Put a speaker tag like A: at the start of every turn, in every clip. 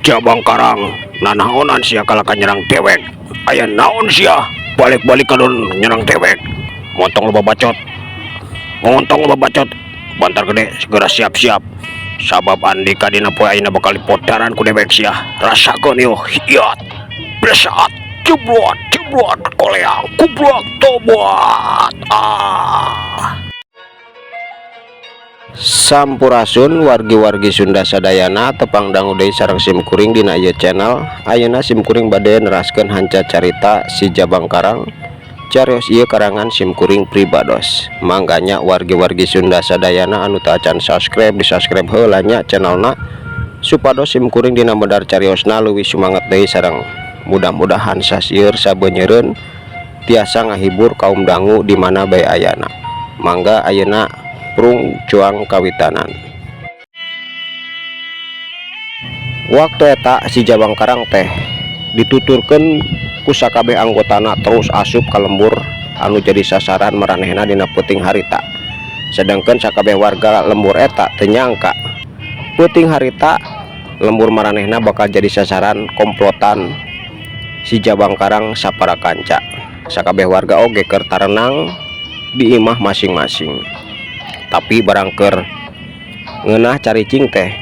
A: Jabang Karang, nanaonan sia kalah ka nyerang dewek? Aya naon sia balik-balik kadon nyerang dewek? Montong loba bacot, montong loba bacot. Bantar Gede, segera siap-siap, sabab andika dina poe ayeuna bakal dipodaran ku dewek. Sia rasakeun ieu. Hiat, besat, jebrot, jebrot, koleang, kublak, tobat, ah.
B: Sampurasun, wargi-wargi Sunda sadayana. Tepang dangu deui sareng sim kuring dina ieu channel. Ayeuna sim kuring bade neraskeun hanca carita Si Jabang Karang. Carios ieu karangan sim kuring pribados. Mangga nya, wargi-wargi Sunda sadayana anu teu acan subscribe, di subscribe heula nya channelna, supados sim kuring dina medar cariosna leuwih sumanget deui, sareng mudah-mudahan sasieur sabenyeureun tiasa ngahibur kaum dangu di mana bae ayana. Mangga, ayeuna prung cuang kawitanan. Waktu eta si Jabang Karang teh dituturkeun ku sakabeh anggotana terus asup ka lembur anu jadi sasaran maranehna dina peuting harita. Sedangkan sakabeh warga lembur eta teu nyangka peuting harita lembur maranehna bakal jadi sasaran komplotan si Jabang Karang sapara kanca. Sakabeh warga oge keur tarenang di imah masing-masing, tapi barang keur ngeunah caricing teh,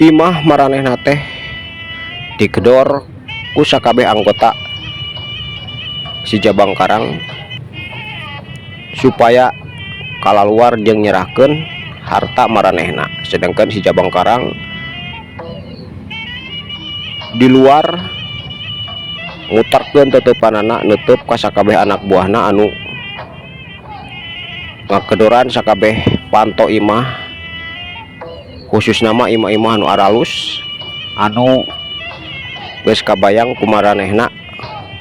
B: imah maranehna teh digedor ku sakabeh anggota si Jabang Karang supaya kalaluar jeung nyerahkeun harta maranehna. Sedangkan si Jabang Karang di luar ngutarkeun teuteupanana, nutup ka sakabeh anak buahna anu ngakedoran sakabeh panto imah, khususna mah imah-imah anu aralus, anu geus kabayang ku maranehna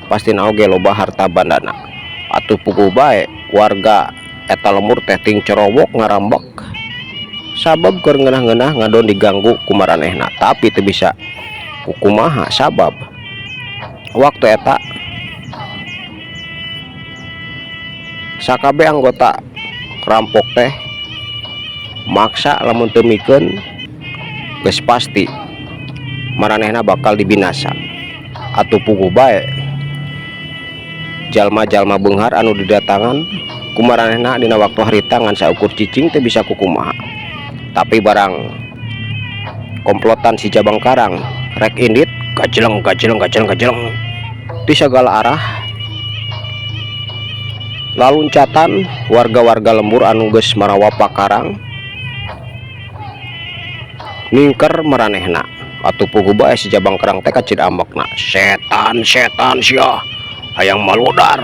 B: pastina oge loba harta bandana. Atuh puguh bae warga eta lembur teh ting corowok ngarambek, sabab keur ngeunah-ngeunah ngadon diganggu ku maranehna. Tapi teu bisa kukumaha, sabab waktu eta sakabeh anggota rampok teh maksa lamun teu mikeun geus pasti maranehna bakal dibinasa. Atuh puguh bae jalma-jalma beunghar anu didatangan ku maranehna dina waktu harita ngan saukur cicing teu bisa kukumaha. Tapi barang komplotan si Jabang Karang rek indit, gajeleng, gajeleng, gajeleng, gajeleng di segala arah laluncatan warga-warga lembur anu geus marawa pakarang ningker maranehna. Atuh puguh bae si Jabang Karang teh kacida ambekna.
A: Setan, setan sia, hayang maludar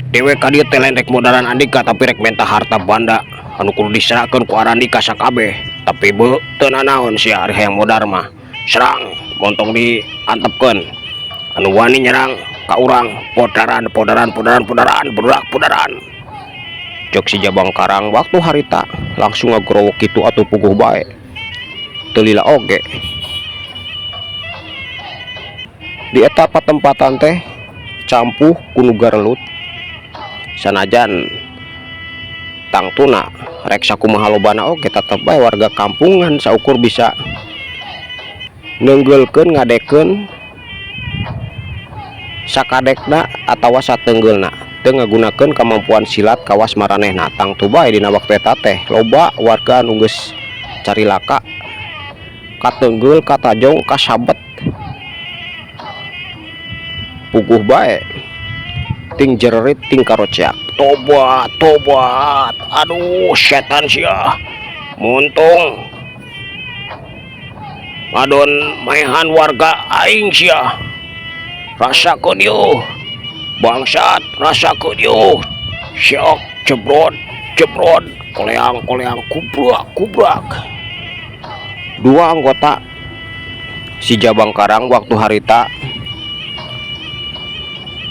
A: dewek ka dieu teh. Lain rek modaran andika, tapi rek menta harta banda anu kudu diserahkeun ku arandika sakabeh. Tapi beu, teu nanaon sia ari hayang modar mah. Serang, montong diantepkeun. Anu wani nyerang ka urang, podaran, podaran, podaran, podaran, budak, podaran,
B: cek si Jabang Karang waktu harita langsung ngagrowok kitu. Atuh puguh bae teu lila oge di eta patempatan teh campuh ku nu garelut. Sanajan tangtuna rek sakumaha lobana oge, tetep bae warga kampungan saukur bisa neunggeulkeun, ngadekeun sakadekna atawa sateunggeulna, teu ngagunakeun kamampuan silat kawas maranehna. Tangtu bae dina waktu eta teh loba warga anu geus carilaka, kateunggeul, katajong, kasabet. Puguh bae ting jererit, ting karoceak.
A: Tobat, tobat, aduh, setan sia, muntung ngadon maehan warga aing sia. Rasakeun ieu, bangsat, rasakeun ieu. Syok, jebrot, jebrot, koleang, koleang, kubrak, kubrak.
B: Dua anggota si Jabang Karang waktu harita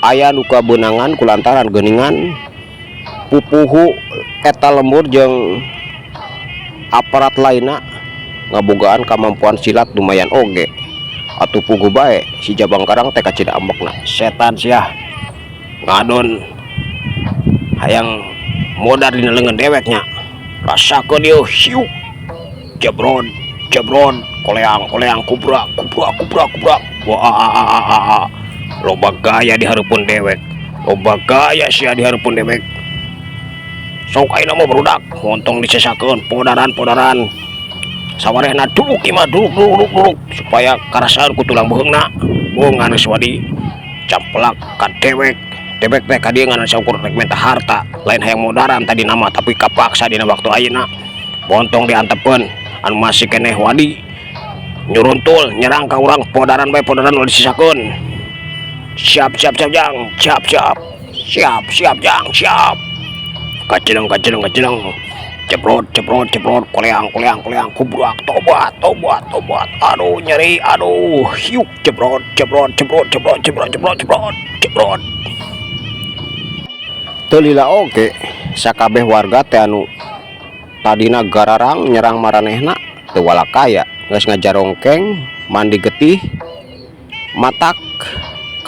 B: aya nu kabeunangan kulantaran geuningan pupuhu eta lembur jeung aparat lainna ngabogaan kamampuan silat lumayan oge. Atuh puguh bae si Jabang Karang teh kacida ambekna.
A: Setan sia, ngadon hayang modar dina leungeun deweknya. Rasakeun ieu. Hiuk, jebrod, jebrod. Koleang koleang, kubrak kubrak kubrak kubrak. Wah, loba gaya di hareupeun dewek, loba gaya sia di hareupeun dewek. Sok ayeuna mah, barudak, montong disesakeun, podaran podaran. Sawarehna duluk imah, duluk duluk duluk supaya karasaan ku tulang beuheungna. Bongan geus wadi campelak ka dewek. Dewek teh ka dieu ngan saukur rek minta harta, lain hayang modaran tadi nama, tapi kapaksa dina waktu ayeuna. Montong diantepkeun, anu masih keneh wadi nyuruntul nyerang ka urang, podaran bae, podaran, ulah disisakeun. Siap siap siap, Jang, siap siap siap siap, Jang, siap. Kaceleng kaceleng kaceleng, ceprot ceprot ceprot, koleang koleang koleang, kubrak, tobat tobat tobat. Aduh, nyeri, aduh. Yuk, ceprot ceprot ceprot ceprot ceprot ceprot ceprot ceprot.
B: Teu lila oge sakabeh warga teh anu tadina gararang nyerang maranehna teu walakaya, geus ngajarongkeng mandi getih. Matak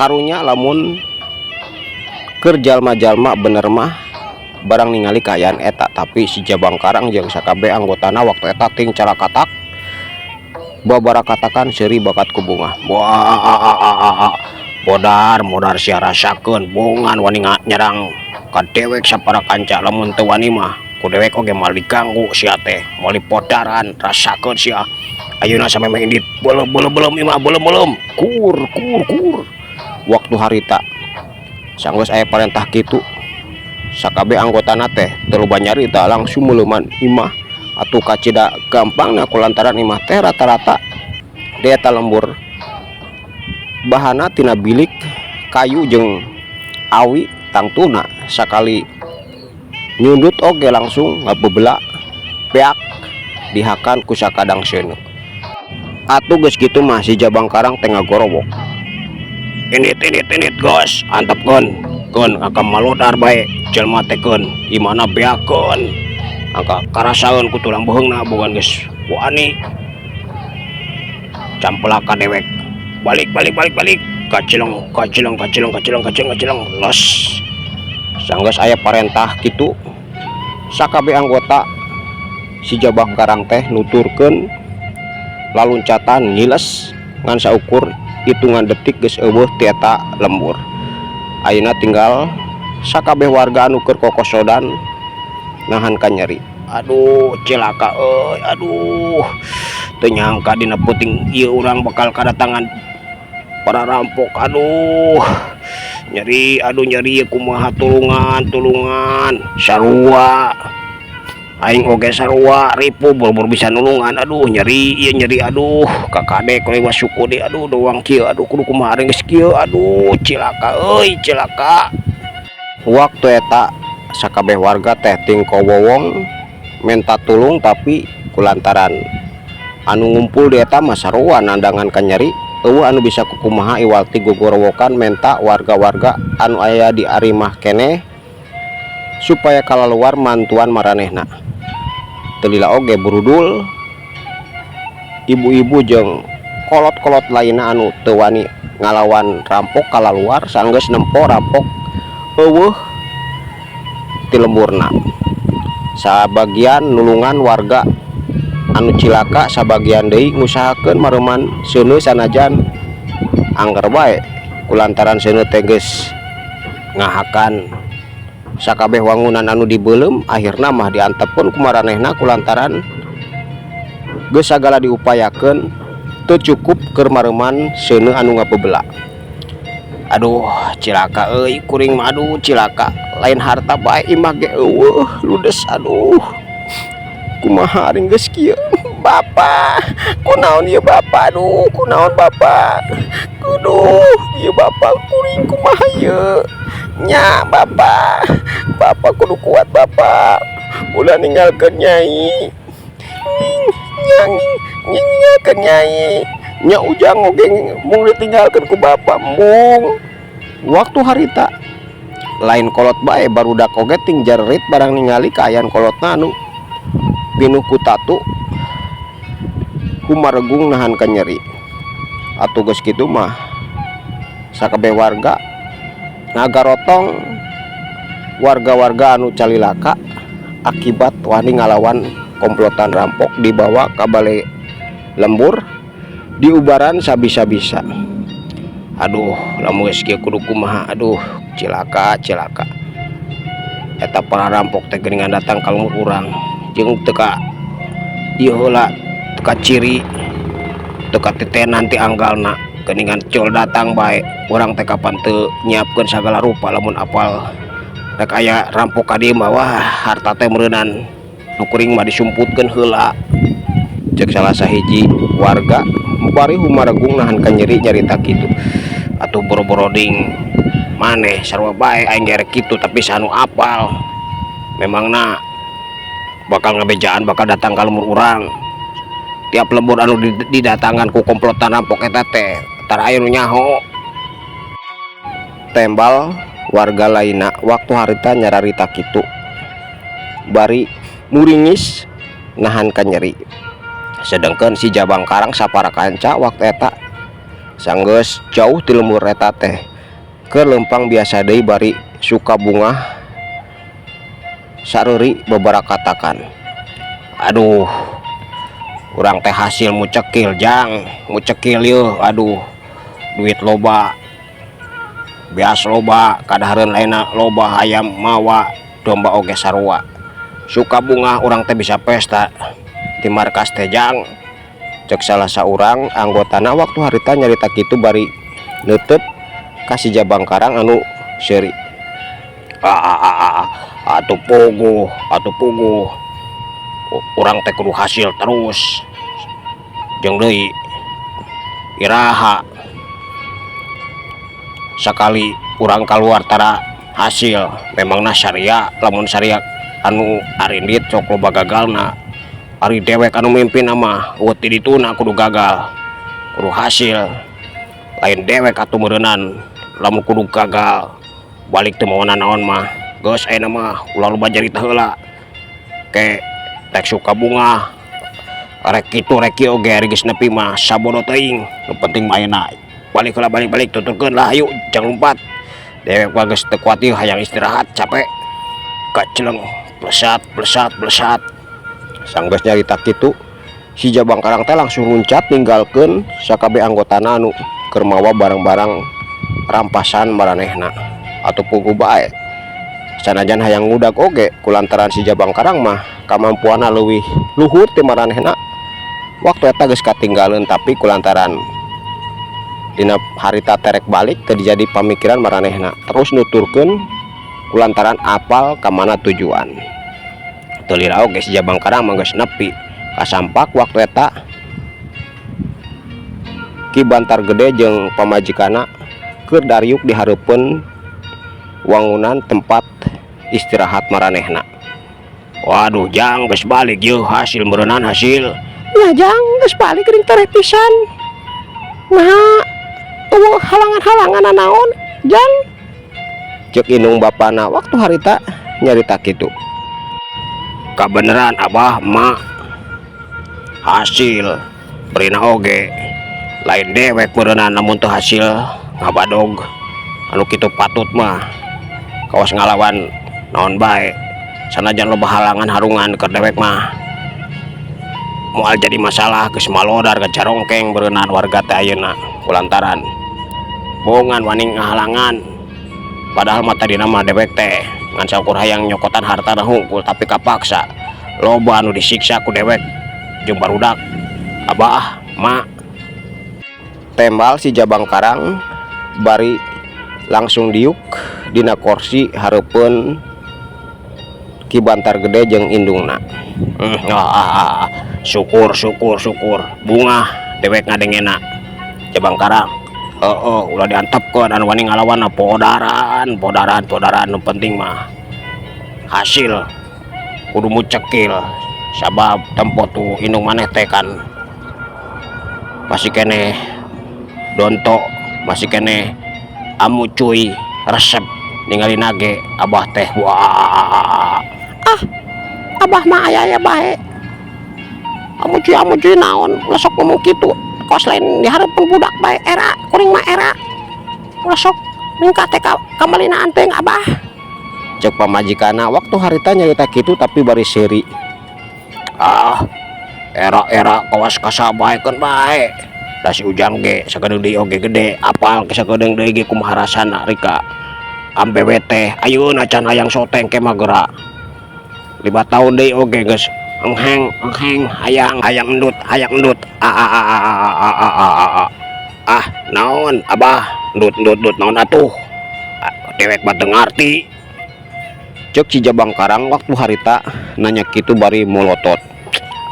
B: karunya lamun keur jalma-jalma bener mah barang ningali kaayaan eta, tapi si Jabang Karang jeung sakabeh anggotana waktu eta ting carakatak babarakatakan seuri bakat ku bungah.
A: Wah, modar modar sia, rasakeun. Bongan wani nyerang ka dewek sapara kanca. Lamun teu wani mah ku dewek oge moal diganggu sia teh, moal dipodaran. Rasakeun sia ayeuna. Samemeh indit, beuleum beuleum beuleum imah, beuleum beuleum, kur kur kur.
B: Waktu harita sanggeus aya parentah kitu, sakabeh anggotana teh teu loba nyarita, langsung meuleuman imah. Atuh kacida gampangna kulantaran imah teh rata-rata di eta lembur bahana tina bilik kayu jeung awi. Tangtuna sakali nyundut oge langsung ngabebela, beak dihakan ku sakadang seuneu. Atuh geus kitu mah si Jabang Karang teh ngagorowok.
A: Indit indit indit, geus antepkeun keun, angka malodar bae jelema teh, keun imahna beakeun, angka karasaeun ku tulang beuheungna. Bogan geus wani campelak ka dewek. Balik balik balik balik, kacileng kacileng kacileng kacileng kacileng kacileng, los.
B: Sanggeus aya parentah kitu, sakabeh anggota si Jabang Karang teh nuturkeun laluncatan ngiles. Ngan saukur hitungan detik geus euweuh ti eta lembur. Ayeuna tinggal sakabeh warga anu keur kokosodan nahan kanyeri.
A: Aduh, cilaka euy. Aduh, teu nyangka dina peuting ieu urang bakal kadatangan para rampok. Aduh, nyeri, aduh, nyeri. Kumaha? Tulungan, tulungan. Sarua aing oge, sarua ripuh, boro-boro bisa nulungan. Aduh, nyeri ieu, nyeri. Aduh, kakade liwat suku di, aduh, doang kieu. Aduh, kudu kumaha geus kieu? Aduh, cilaka euy, cilaka.
B: Waktu eta sakabeh warga teh ting kowowong menta tulung, tapi kulantaran anu ngumpul di eta mah sarua nandangan kanyeri, euweuh anu bisa kukumaha iwal ti gogorowokan menta warga-warga anu aya di arimah keneh supaya kalaluar mantuan maranehna. Teu lila oge burudul, ibu-ibu jeung kolot-kolot lainna anu teu wani ngalawan rampok kalaluar sanggeus nempo rampok euweuh ti lemburna. Sabagian nulungan warga anu cilaka, sabagian deui ngusahakeun mareuman seuneu, sanajan angger bae kulantaran seuneu teh geus ngahakan sakabeh wangunan anu dibeuleum. Akhirna mah diantepkeun ku maranehna kulantaran geus sagala diupayakeun teu cukup keur mareuman seuneu anu ngabebela.
A: Aduh, cilaka euy kuring mah. Aduh, cilaka. Lain harta bae, imah ge euweuh, ludes. Aduh, kumaha ari geus kieu?
B: Bapak, kunaon ieu, Bapak? Aduh, kunaon, Bapak? Aduh, ieu Bapak kuring kumaha ieu nya? Bapak, Bapak kudu kuat, Bapak. Ulah ninggalkeun Nyai nya, ninggalkeun Nyai nya. Ujang oge mung ditinggalkeun ku Bapak, embung. Waktu harita lain kolot bae, barudak oge ting jarerit barang ningali kaayaan kolotna anu pinuh ku tatu, kumaregung nahan kanyeri. Atuh geus kitu mah sakabeh warga ngagarotong warga-warga anu calilaka akibat wani ngalawan komplotan rampok, dibawa ka bale. Lembur diubaran sabisa-bisa.
A: Aduh, lamun geus kieu kudu kumaha? Aduh, cilaka, cilaka. Eta para rampok teh geuningan datang ka lembur urang jeung teu ka ieu heula, teu ka ciri, teu ka titenan ti anggalna. Geuningan col datang bae. Urang teh kapan teu nyiapkeun sagala rupa lamun apal rek aya rampok ka dieu mah. Wah, harta teh meureunan nu kuring mah disumputkeun heula,
B: Cek salah sahiji warga bari humaregung nahan kanyeri nyarita kitu.
A: Atuh boro-boroding maneh, sarua bae aing ge rek kitu, tapi saha nu apal memangna bakal ngabejaan bakal datang ka lembur urang. Tiap lembur anu didatangan ku komplotan rampok eta teh tara aya nu nyaho.
B: Tembal warga lainna waktu harita nyararita kitu bari muringis nahan kanyeri. Sedangkan si Jabang Karang sapara kanca waktu eta sanggeus jauh ti lembur eta teh keur lempang biasa deui bari suka bungah sareuri babarakatakan.
A: Aduh, urang teh hasil mucekil, Jang, mucekil yeuh. Aduh, duit loba, beas loba, kadahareun lainna loba, hayam mawa, domba oge sarua. Suka bungah urang teh bisa pesta di markas teh, Jang.
B: Cek salah saurang anggotana waktu harita nyarita kitu bari neuteup ka si Jabang Karang anu seuri.
A: Ah, ah, ah, ah, atuh puguh, atuh puguh, urang teh kudu hasil terus. Jeung deui iraha sakali urang keluar tara hasil? Memangna saria? Lamun saria anu arindit sok loba gagalna. Ari dewek anu mimpin mah euweuh ti dituna kudu gagal, kudu hasil. Lain dewek atuh meureunan lamun kudu gagal balik teu mawa nanaon mah. Geus, ayeuna mah ulah loba carita heula. Ke rek suka bungah, rek kitu rek kieu oge, ari geus nepi mah sabodo teuing. Nu penting mah ayeuna balik heula, balik, balik. Tuturkeun lah, hayu jang lumpat. Dewek mah geus teu kuat ieu, hayang istirahat, capek kaceleng blesat blesat blesat.
B: Sanggeus nyarita kitu, si Jabang Karang teh langsung luncat ninggalkeun sakabeh anggotana anu keur mawa barang-barang rampasan maranehna. Atuh puguh bae, sanajan hayang ngudag oge, kulantaran si Jabang Karang mah kamampuanna leuwih luhur ti maranehna, waktu eta geus katinggaleun. Tapi kulantaran dina harita terek balik teu jadi pamikiran maranehna, terus nuturkeun kulantaran apal ka mana tujuan.
A: Teu lila oge si Jabang Karang mah geus nepi kasampak waktu eta
B: Ki Bantar Gede jeung pamajikanna keur dariuk di hareupeun wangunan tempat istirahat maranehna.
A: Waduh, Jang, geus balik yeuh. Hasil meureunan, hasil.
B: Nya, Jang, geus balik geuning, tereh pisan. Nah, euweuh halangan-halangan naon, Jang? Cek indung bapana waktu harita nyarita kitu.
A: Kabeneran, Abah, Mak, hasil. Berina oge lain dewek meureunan lamun teu hasil ngabadog anu kitu patut mah kawas ngalawan naon bae, sanajan loba halangan harungan keur dewek mah moal jadi masalah. Geus malodar gacarongkeng beureunan warga teh ayeuna kulantaran bohongan wani ngahalangan. Padahal mah tadina mah dewek teh ngan saukur hayang nyokotan hartana hungkul, tapi kapaksa loba anu disiksa ku dewek jeung barudak, Abah, Mak.
B: Tembal si Jabang Karang bari langsung diuk dina korsi hareupeun Ki Bantar Gede jeung indungna.
A: Ah, ah, ah, syukur, syukur, syukur, bungah dewek ngadengena, Jabang Karang. Heeh, ulah diantepkeun anu wani ngalawan, podaran, podaran, podaran. Nu penting mah hasil, kudu mucekil, sabab tempo tuh indung maneh teh kan masih keneh donto, masih keneh amu cuy resep ningali nage Abah teh. Wah.
B: Ah, Abah mah aya aya bae. Amu cuy, amu cuy naon, ulah sok ngomong kitu. Kos lain di hareupeun budak bae, era kuring mah era. Ulah sok ningkat teh ka kamalinaan teuing Abah. Cek pamajikanna waktu harita nyarita kitu tapi bari seuri.
A: Ah. Era-era kawas kasabaekeun bae. Da si Ujang ge sakedeung deui oge gede, apal sakedeung deui ge kumaha rasana rika ambewe teh. Ayeuna can hayang soteng, ke mah geura 5 tahun deui oge geus engheng engheng, hayang hayang endut, hayang endut. A a a a a a a a a a. Ah, naon, Abah? Endut endut endut naon atuh? Ah, dewek mah teu ngarti.
B: Cek si Jabang Karang waktu harita nanya kitu bari molotot.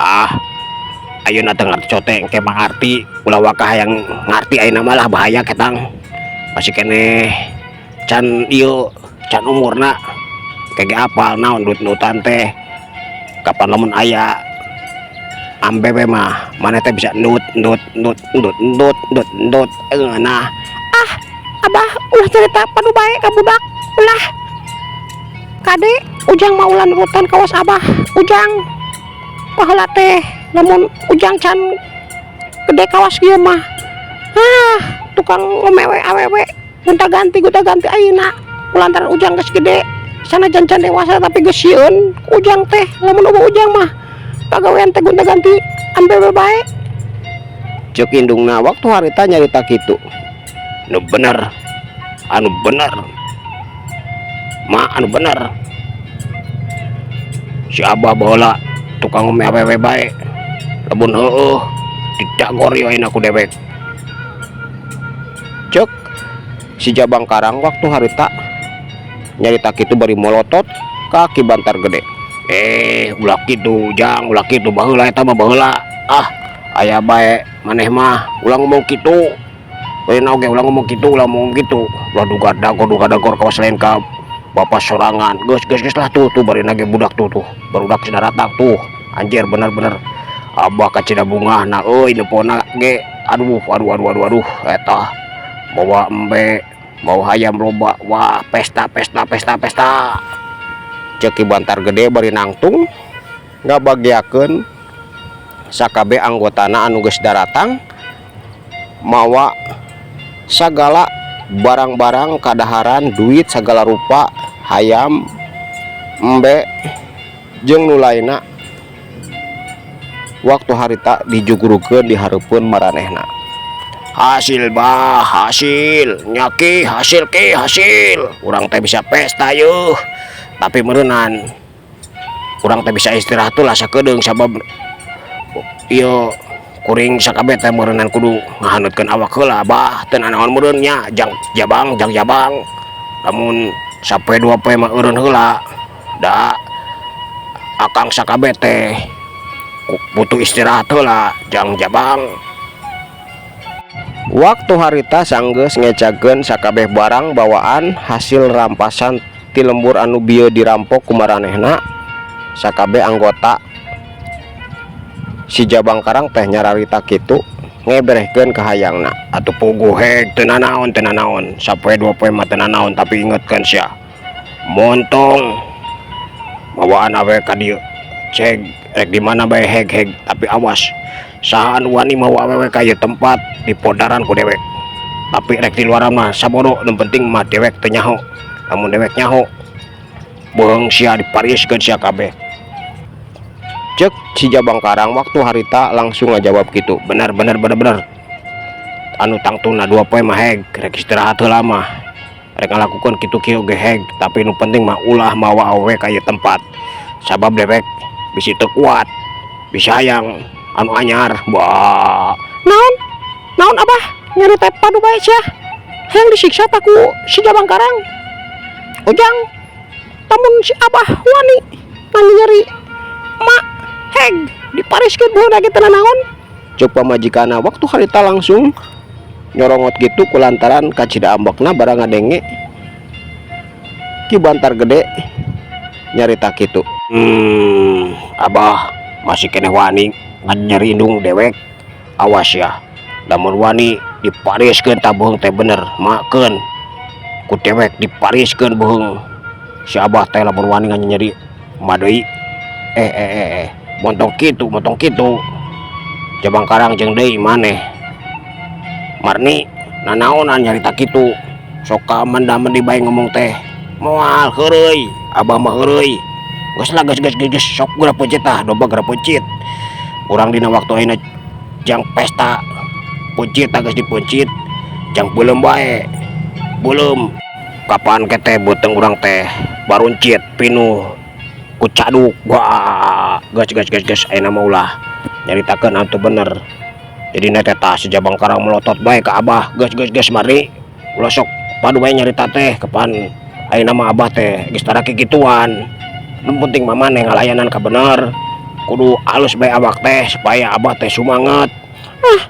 A: Ah, ayeuna teu ngarti soteng, ke mah ngarti. Ulah waka hayang ngarti ayeuna mah lah, bahaya ketang. Masih keneh can ieu, can umurna kege apal naon endut-endutan teh. Kapan lamun aya ambewe mah maneh teh bisa endut endut endut endut endut endut endut nah.
C: Ah, Abah, ulah cerita padu bae ka budak, ulah. Kade Ujang mah ulah nurutan kawas Abah. Ujang baheula teh lamun Ujang can gede kawas kieu mah, ah, tukang ngomewe awewe gonta ganti gonta ganti. Ayeuna kulantaran Ujang geus gede, sanajan can dewasa, tapi geus sieun Ujang teh. Lamun euweuh Ujang mah pagawean teh gonta ganti ambewe bae.
B: Cek indungna waktu harita nyarita kitu.
A: Nu bener, anu bener ma, anu bener. Si Abah baheula tukang ngome awewe bae? Lamun heueuh, didagor ieu ayeuna ku dewek.
B: Cek si Jabang Karang waktu harita nyarita kitu bari molotot ka Ki Bantar Gede.
A: Eh, ulah kitu, Jang, ulah kitu. Baheula eta mah, baheula. Ah, aya bae maneh mah. Ulah ngomong kitu. Ayeuna oge ulah ngomong kitu, ulah ngomong kitu. Ulah duga dagor, duga dagor kawas lain ka bapak sorangan. Geus geus geus lah. Tuh tuh, bari nage budak tuh tuh. Barudak daratang tuh. Anjir, bener-bener Abah kacida bungahna euy, nempona ge. Aduh aduh aduh aduh aduh, eta bawa embe, mau hayam loba. Wah, pesta pesta pesta pesta.
B: Cek Ki Bantar Gede bari nangtung ngabagiakeun sakabe anggotana anu geus daratang mawa sagala barang-barang, kadaharan, duit sagala rupa, hayam, embe, jeung nu lainna. Waktu harita dijugrukeun di hareupeun maranehna.
A: Hasil, Bah, hasil nya, Ki, hasil, Ki, hasil. Urang teh bisa pesta yuh, tapi meureunan urang teh bisa istirahat tuh lah sakedeung, sabab ieu kuring sakabeh teh meureunan kudu ngahaneutkeun awak heula, Bah. Teu nanaon meureun nya, Jang Jabang, Jang Jabang? Lamun sapoe dua poe mah eureun heula, da akang sakabeh teh butuh istirahat heula, Jang Jabang.
B: Waktu harita sanggeus ngecageun sakabeh barang bawaan hasil rampasan ti lembur anu bieu dirampok ku maranehna, sakabeh anggota si Jabang Karang teh nyararita kitu ngeberehkeun kahayangna.
A: Atuh puguh, heg, teu nanaon, teu nanaon. Sapoe dua poe mah teu nanaon, tapi ingetkeun sia, montong bawaan awewe ka dieu ceg, rek di mana bae heg heg. Tapi awas, saha anu wani mawa awewe ka ieu tempat, dipodaran ku dewek. Tapi rek di luaran mah sabodo, nu penting mah dewek teu nyaho. Lamun dewek nyaho, beuheung sia, dipariskeun sia kabeh.
B: Cek si Jabang Karang waktu harita langsung ngajawab gitu.
A: Bener bener bener bener. Anu tangtuna 2 poe mah heg, rek istirahat heula mah, rek ngalakukeun kitu kieu ge heg, tapi nu penting mah ulah mawa awewe ka ieu tempat, sabab dewek bisi teu kuat, bisa hayang anu anyar, bah.
C: Naon naon, Abah, nyarita padu bae sia? Hayang disiksa ta ku si Jabang Karang? Ujang, lamun si Abah wani nyeri mak, heg, dipariskeun beuheung ge teu nanaon.
B: Cek pamajikana waktu harita langsung nyorongot gitu kulantaran kacida ambekna barang ngadenge Ki Bantar Gede nyarita kitu.
A: Abah masih keneh wani nyeri indung dewek? Awas ya, lamun wani dipariskeun tah beuheung teh. Bener, makeun ku dewek, dipariskeun beuheung si Abah teh lamun wani nyeri emak deui. Eh eh eh eh, montong kitu, montong kitu, Jabang Karang jeung deui maneh Marni, nanaonan nyarita kitu? Sok ka menda-mendi bae ngomong teh. Moal, heureuy, Abah mah heureuy. Geus lah, geus geus geus geus, sok geura peuncit tah domba, geura peuncit. Urang dina waktu ayeuna jang pesta peuncit geus dipeuncit, jang beuleum bae beuleum. Kapan ke teh beuteung urang teh baruncit pinuh ku caduk. Wah, geus geus geus geus, ayeuna mah ulah nyaritakeun anu teu bener. Jadi teh tah si Jabang Karang melotot bae ka Abah. Geus geus geus, Marni, ulah sok padu bae nyarita teh. Kapan ayeuna mah Abah teh geus tara kikituan. Nu penting mah maneh ngalayanan ka bener, kudu alus bae awak teh supaya Abah teh sumanget.
C: Ah,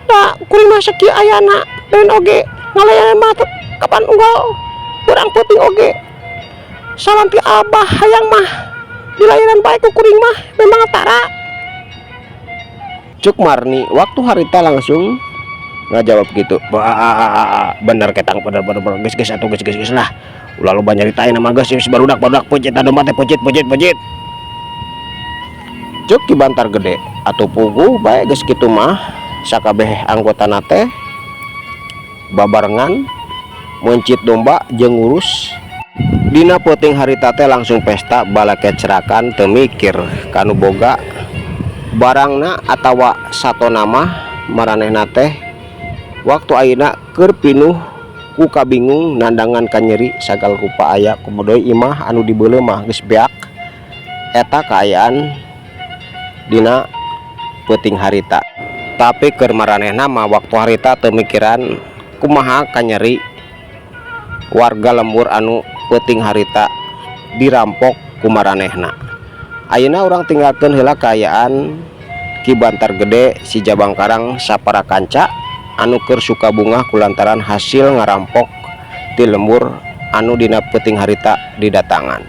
C: da kuring mah sakieu ayana dan oge ngalayanan mah kapan unggal urang peuting oge. Salampi Abah hayang mah dilayanan bae ku kuring mah memang tara.
B: Cuk Marni waktu harita langsung ngajawab gitu.
A: Wah, bener ketang, bener bener bener. Geus geus atuh, geus geus geus lah, ulah loba nyaritain mah. Geus geus, barudak barudak, peuncit domba teh, peuncit peuncit peuncit.
B: Cuk Ki Bantar Gede, atuh puguh bae geus kitu mah. Sakabeh anggotana teh babarengan meuncit domba jeung ngurus. Dina peuting harita teh langsung pesta balakecrakan, teu mikir kanu boga barangna atawa satona mah. Maranehna teh waktu ayeuna keur pinuh ku kabingung, nandangan kanyeri sagala rupa aya, komo deui imah anu dibeuleum mah geus beak. Eta kaayaan dina peuting harita, tapi keur maranehna mah waktu harita teu mikiran kumaha kanyeri warga lembur anu peuting harita dirampok ku maranehna. Ayeuna urang tinggalkeun heula kaayaan Ki Bantar Gede, si Jabang Karang sapara kanca anu keur suka bungah kulantaran hasil ngarampok ti lembur anu dina peuting harita didatangan.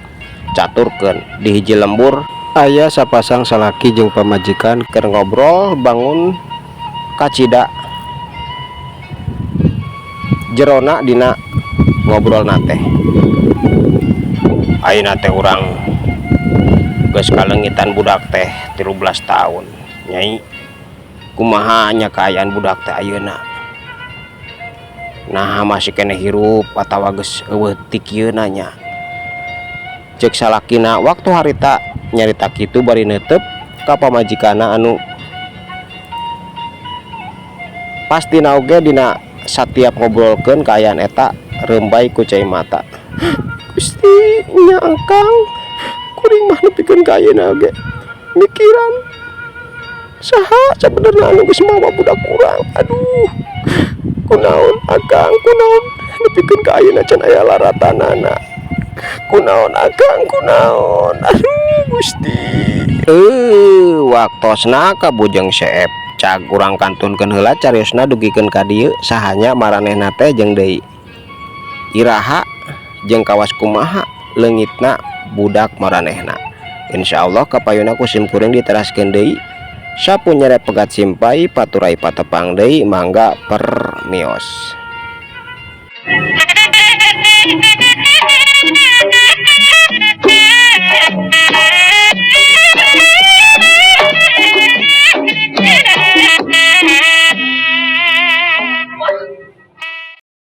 B: Caturkeun di hiji lembur aya sapasang salaki jeung pamajikan keur ngobrol, bangun kacida jerona dina ngobrolna teh.
A: Ayeuna teh urang geus kaleungitan budak teh 13 tahun, Nyai. Kumaha nya kaayaan budak teh ayeuna? Nah, masih keneh hirup atawa geus euweuh tikieuna nya?
B: Cek salakina waktu harita nyarita kitu bari neuteup ka pamajikanna anu pastina oge dina satiap ngobrolkeun kaayaan eta reumbay ku cai mata. Gusti nya Akang, kuring mah nepikeun ka ayeuna oge mikiran saha sabenerna anu geus mawa budak urang. Aduh, kunaon Akang, kunaon nepikeun ka ayeuna can aya laratanana? Kunaon Akang, kunaon? Aduh Gusti. Waktosna ka Bujeng Seep. Cag urang kantunkeun heula cariosna dugikeun ka dieu. Sahanya maranehna teh jeung deui iraha jeung kawas kumaha leungitna budak maranehna? Insyaallah kapayuna ku sim kuring diteraskeun deui. Sapu nyere pegat simpay paturay patepang deui. Mangga permios.